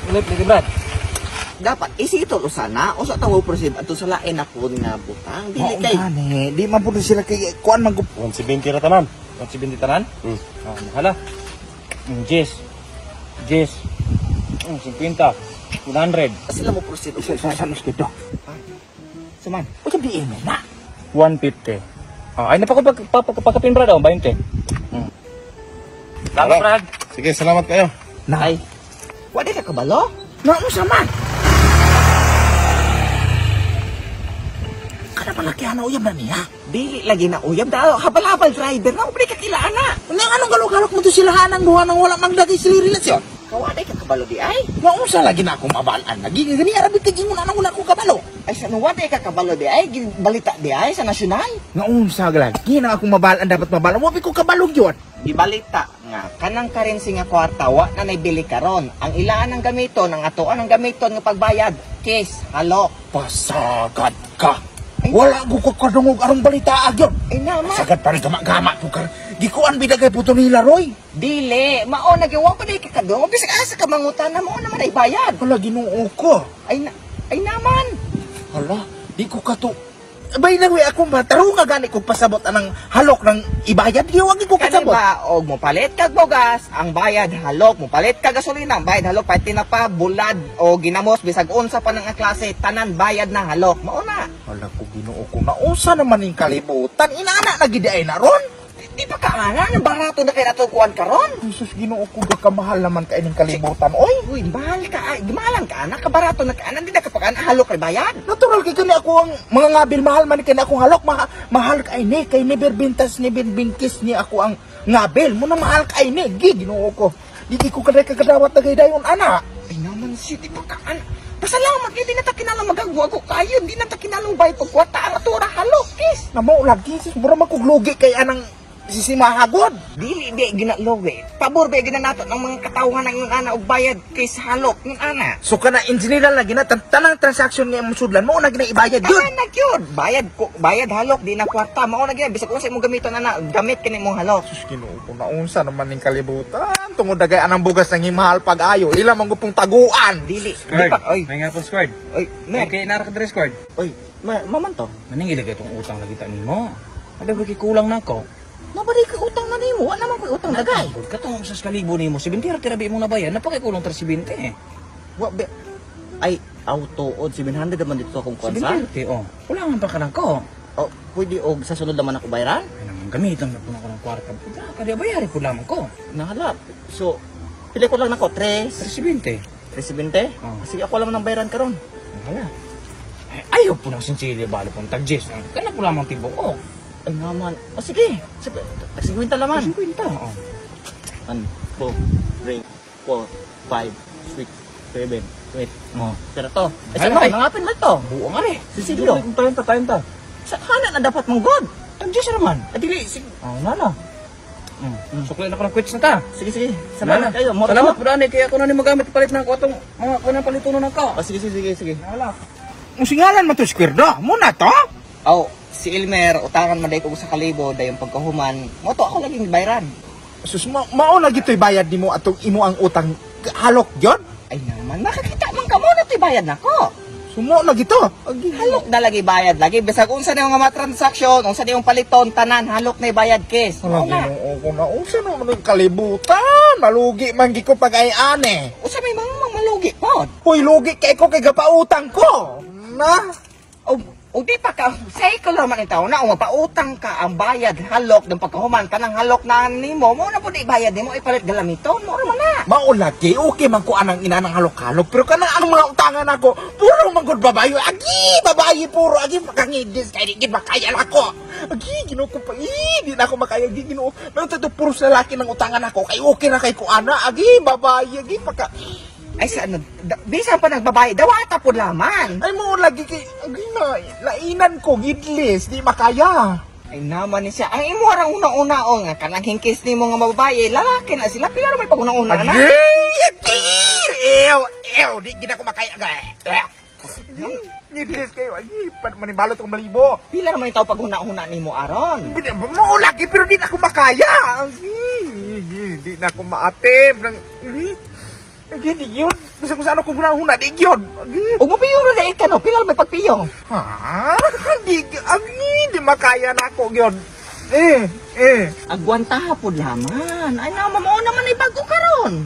Ulip lagi, Brad. Dapat isitol usana usa ta mo proceed ato sa lain ako nga butang dili Mao kay gani, di man pud sila kay kuan man gud. 170 ra tanan. 170 tanan? Hmm. Ah, mahala. Jess. Jess. 50. 100. Sila mo proceed Sa sa sa do. Suman. Usa di imo na. 150. Ah, ay napakapagpapakapin, Brad, oh, 20. Salamat, Brad. Sige, salamat kayo. Na. Ay, wa di ka kabalo? Na unsa man? Kada pala kaya na uyab na niya. Dili lagi na uyab dahil habal-habal driver na ubri ka kilaan na. Nga anong galok-galok mo to sila hanang duha nang wala magdagay sila relasyon. Kawa di ka kabalo di ay. Nga unsa lagi na akong mabalaan lagi gani arabi kay gingon anang wala ko kabalo. Ay sa wa di ka kabalo di ay balita di ay sa nasyonal. Nga unsa lagi na akong mabalaan dapat mabalaan wa ko kabalo gyud. Gibalita nga kanang currency nga kwarta wa na naibili karon. Ang ilaan ang gamiton, ang atoan ang gamiton nga pagbayad. Kiss, halok. Pasagad ka. Ay. Wala ko kadungog arong balita agyon. Ay naman. Sagad pa rin gama-gama po ka. Gikuan bidagay po to nila, Roy. Dili, mao na gyud wa pa di ka kadungog bisag asa ka mangutana mao naman ay bayad. Hala, ginoo ko. Ay na, ay naman. Hala, di ko kato. By the way, ako ba, tarong nga gani kong pasabot anang halok ng ibayad. Di wag ko Kani kasabot. ba og mopalit kag bugas, ang bayad halok, mopalit kag gasolina, ang bayad halok, pati na pa bulad o ginamos bisag unsa pa nang klase, tanan bayad na halok. Mao na. Hala ko, ginoo ko. Nausa naman yung kalibutan. Inana na gid ay na ron. Di pa ka ana, nang barato na kay nato kuan karon. Jesus, ginoo ko, kamahal naman kay ning kalibutan. Oy, Uy, mahal ka, ay, mahalan ka ana, kabarato na ka ana, di na kapag ana halok kay bayad. Natural kay kani ako ang mga ngabil mahal man kani akong halok mahal kay ni kay never bintas never binkis ni ako ang ngabil mo na mahal kay ni gi Ginoo ko di di ko kaday kagadawat na kay dayon ana. Ay naman siya, di pa ka ana. Pasalamat kay di na ta kinahanglan magagwa ko kayo, di na ta kinahanglan bayad pag kwarta ara to ra halok, kiss. Na mao lagi sis mura man kog lugi kay anang sisimahagod. Dili di ginalogi. Pabor ba ginanato ng mga katawhan ng ana og bayad kay sa halok ng ana. So kana in general na gina tanang transaction nga imong sudlan mo na gina ibayad yun. Ana na gyud. Bayad ko, bayad halok di na kwarta. Mao na gyud bisag unsa imong gamiton ana, gamit kini imong halok. Sus, Ginoo ko, naunsa naman ning kalibutan tungod dagay anang bugas nang himahal pag-ayo ila man gupong taguan. Dili. Di pa oy, May nga po, squad. oy, mer. Okay, nara ka dre, squad. Oy, ma maman to. Maning ilagay itong utang lagi ta nimo. Ada ba kay kulang na ko? Nabari ka utang na nimo, wa naman koy utang dagay. Good ka tong sa kalibo nimo. 70 ra tirabi imong nabayan. Napakay kulang tar 70 eh. Wa be ay auto od 700 naman dito akong kuan sa. 70 oh. Kulangan pa ka na ko. Oh, pwede og sa sunod naman ako bayaran? Ay naman gamitan na po na ko ng kwarta. Puta ka di bayari po lamang ko. Nahala. So, pili ko lang nako 3 Tar 70. 370. Oh. Sige ako lang ng bayaran karon. Hala. Ay, ayaw po ng sinsilyo balo pong tag-jess. Kana po lamang tibuok. Ay naman. O sige. Sige, tag 50 laman. 50. Oh. 1, 2, 3, 4, 5, 6, 7, 8. Oh. Pero to. Ay, Ay, sa ay. mga man to. Buong ari. Sisilyo. Tayo ta, tayo ta. Sa hana na dapat mong god. Tag-jess naman. Ay, dili. Sige, Oh, nala. Sukli na ko ng quits na ta. sige. Sige. Salamat kayo. Moro Salamat to. po dani kaya ako na ni magamit palit na ako atong mga kunan palituno na ko. O, sige, sige, sige, sige. Nala. Ang singalan man to square do mo na to. Oh, si Elmer, utangan man day ko sa kalibo, dayong pagkahuman. Moto ako laging bayran. Sus, mao na gito'y bayad nimo atong imo ang utang halok gyud. Ay naman, nakakita man ka mo na to'y bayad nako. Sumo na gito. Halok na lagi bayad lagi. Bisag unsa na yung mga transaksyon, unsa na yung paliton, tanan, halok na bayad kes. Wala Mao na. Ginoo ko na unsa naman ang kalibutan. Malugi man gi ko pag ay ane. Unsa may mga malugi pod. Hoy, lugi kay ko kay gapautang ko. Na. O, o di pa ka, say ko lang man itaw na, o mapautang ka ang bayad halok ng pagkahuman kanang halok na nimo, mo na po di bayad nimo ipalit galamiton, mo naman na. Mao lagi okay man ko anang ina ng halok-halok pero kanang anong mga utangan ako puro man gud babayo agi babayi puro agi makangidis kay di gid makaya nako agi Ginoo ko pa eh, di na ako makaya agi Ginoo pero to puro sa lalaki ng utangan ako kay okay ra kay ko ana agi babayi agi paka Ay sa ano, bisan pa nagbabayad, dawata po laman. Ay mo lagi kay agi na lainan ko gidlis di makaya. Ay naman ni siya, ang imo arang una-una o nga kanang hingkis nimo nga babae, lalaki na sila, pila ra may paguna-una na. Agi agi ew ew di gid ako makaya ga. Gidlis kayo agi pan manibalot akong malibo. Pila ra may tao paguna-una nimo aron. Mao lagi pero di na ako makaya. Di na ako maatim. Agi, di yun. Bisa ko sa ano kung huna, di yun. Agi. Ug mopiyong ra dai ka no, pila may pagpiyong. Ha? Di, agi, di makaya na ako yun. Eh, eh. Agwanta pod laman. Ay na mao naman ay bago karon.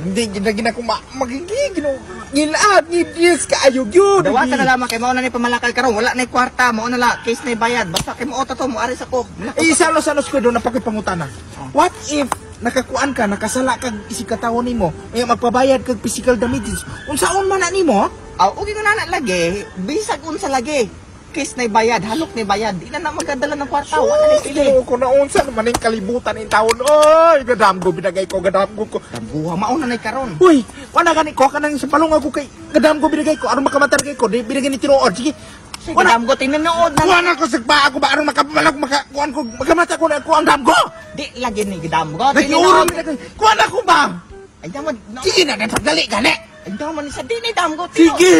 Hindi, gina, gina ko magigi, gino, ngilaat, ngidis, kaayo yun. Dawata na lamang kay mao na ni pamalakal karon, wala na kwarta, mao na la case na bayad. Basta kay mao ta to, moari sa ko. Eh, salos-salos ko doon, napakipangutana. What if nakakuan ka, nakasala kag isikatawo nimo, may magpabayad kag physical damages, unsaon man na nimo? Aw, okay ko na lagi, bisag unsa lagi. Case na bayad, halok na bayad. Di na na magdadala ng kwarta, wala na sila. Ginoo ko na unsa naman ang kalibutan in taon. Oy, gadamgo binagay ko, gadamgo ko. Dambuha mao na nay karon. Uy, wala gani ko kanang sa palong ako kay gadamgo binagay ko aron makamatar kay ko, di binagay ni tinuod. Sige. Sige, Wala damgo tinuod na. Wala ko sagpa ako ba aron makabalak maka kuan ko makamata ko na ako ang damgo. Di lagi ni gidamgo Nagiuron tinuod. binagay. Kuan ako ba? Ay daman, no. Sige na, dali gani. Ay daman sa di ni damgo tinuod. Sige.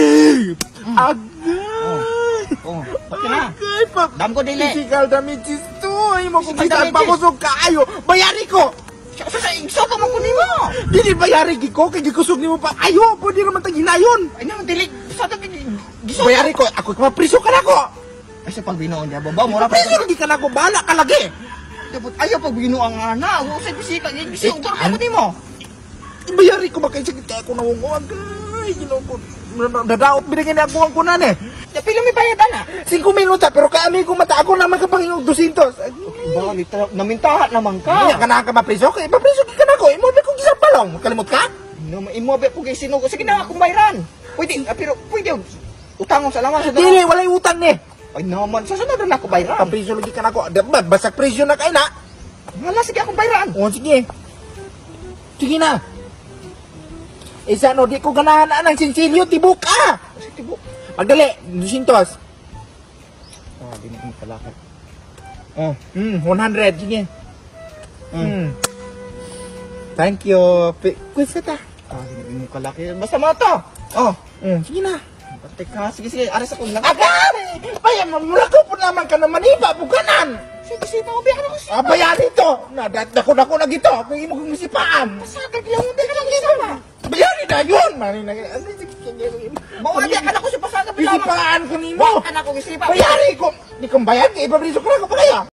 Agay. Oh, okay na. Agay pa. Damgo dili. Physical damages to. Ay mo kung Physical kita damages. pakusog kaayo. Bayari ko. Sa sa igsogo mo ko nimo. Dili bayari gid ko kay gikusog nimo pa. Ayo, pwede raman tag hinayon. Ay naman dili sa ta gisogo. Bayari ko, ako mapriso ka nako. Ay sa pagbinuon diya ba mura pa. Mapriso lagi ka nako, bala ka lagi. Dapat ayaw pagbinuang ana, wa sa bisika gisogo ko nimo. Bayari ko ba kay sakit kay ako nawungo. Agay, Ginoo ko. Dadaot binigyan ni ako ang kunan eh. Ya pila may bayad ana. 5 minuta pero kay amigo mata ako naman ka pang 200. Bali ta namintahat naman ka. Kaya ka na ka mapriso kay mapriso ka nako. Imo ba kung gisang palong? Kalimot ka? No, imo ba po kay sinugo. Sige na akong bayran. Pwede, pero pwede utangon sa lawas sa Dili walay utang ni. Ay naman, sa sunod na ako bayran. Papriso lagi ka nako. Basak presyo na kay na. Wala sige akong bayran. O sige. Sige na. Isa no, di ko ganahan na ng sinsilyo, tibok ka! Sige tibo. Magdali, 200. Ah, di na mo kalakad. Oh, 100, sige. Thank you. Quiz ka ta. Ah, di na mo kalaki. Basta mga to. Oh, Sige na. Pati ka. Sige, sige. Aras ako lang. Agay! Bayan, mamula ko po naman ka naman iba, bukanan! Sige, sige. Paubi ka na ko siya. Ah, bayan ito! Dako dako na gito, kung imo kong sipaan. Pasagad lang. Hindi ka lang isa ba? Bayani na yun! Mani na, sige, sige, sige. Mawagi ka na ko si pasagad. Isipaan ko nimo! Ka na ko isipa. Bayari ko! Di kong bayad, ipapriso ko na ko pa kaya!